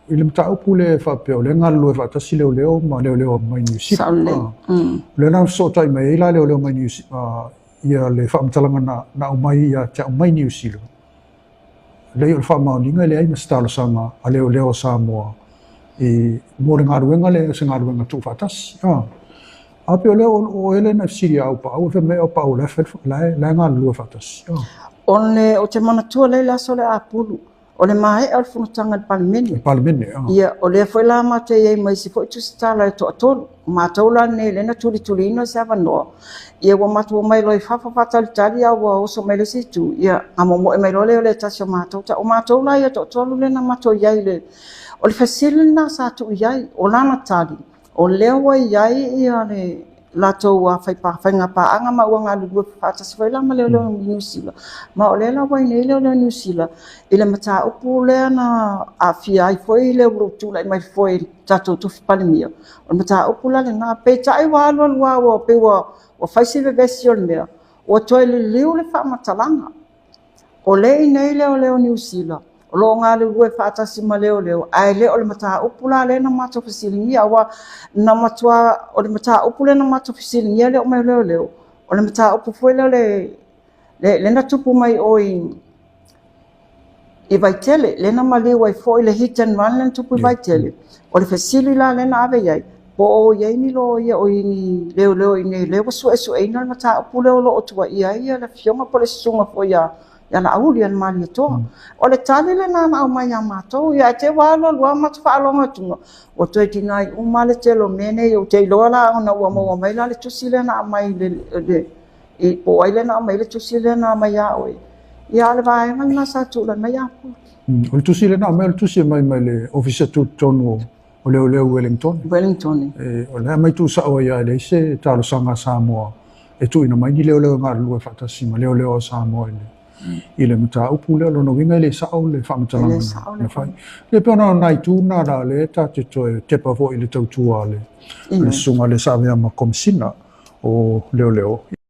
I le mataupu lea e faapea o lea e galulue faatasi leoleo ma leoleo mai Niu Sila. Sao lelei. O lea la na fesootai mai ai la leoleo mai Niu Sila ia le faamatalaga na na aumai ia te au mai Niu Sila. Leai o le faamaoniga e leai ma se talosaga a leoleo a Samoa i mo le galuega lea o se galuega tuufaatasi. A pei o lea o oe lea na e fesili ia Aupaau, e fai mai Aupaau o la e fai la e galulue faatasi. O le, ou te manatua lelei le aso lea Apulu, o le maea o le fonotaga i le Palemene. Le Palemene, a. Ia, o lea foi la matou i ai ma isi foi tusitala e toatolu. O matou la nei lea na tulituliina se avanoa, ia ua matou omai loa i fafo faatalitali a ua oso mai le isi itu, ia na momoe mai loa lea o le tasi o matou. O matou la ia toatolu lea na matou i ai i le... O le fesili lena sa tuu i ai, o lana tali, o lea ua i ai ia le latou faigapaaga ma ua galulue faatasi foi la ma leoleo i Niu Sila. Ma o lea la ua i nei leoleo Niu Sila i le mataupu lea na aafia ai foi le tulai mai foi i tatou tofi Palemia. O le mataupu la lena, peitai ua alu alu lava ua pei ua fai si vevesi o le mea, ua toe liliu le faamatalaga. O lea e i inei leoleo Niu Sila, o lo o galulue faatasi ma leoleo, ae le o le mataupu la lea na matou fesiligia, aua na matua, o le mataupu lea na matou fesiligia le oo mai o leoleo, o le mataupu foi lea o le, lea na tupu mai o i Vaitele, lea na maliu ai foi le hit and run lea na tupu i Vaitele. O le fesili la lea na ave i ai, po o i ai ni loia o i ni leoleo i inei lea ua suesueina le mataupu lea o lo o tuuaia ai le afioga po o le susuga foi ia Laauli ia le Malietoa. O le tali lena na aumai ia matou, ia ae te i ua alu alu lava matou faalogo atu, ua toe deny uma le tele o mea nei. Ou te iloa la ona ua maua mai la le tusi lea na aumai i po o ai lea na aumai le tusi lea na aumai ia oe. Ia a o le vaega lena sa tulai mai Apulu. O le tusi lea na aumai, o le tusi e aumai mai le Ofisa Tutotonu o Leoleo i Wellington. Wellington. O lea aumai tuusao ai lava e leai se talosaga a Samoa e tuuina mai ni leoleo e galulue faatasi ma leoleo a Samoa i le mataupu lea. O lona uiga e le sao le faamatalaga na fai. E pei ona o nai itu na la lea ta te toe tepa foi i le tautua a le susuga lea sa avea ma Komesina o Leoleo.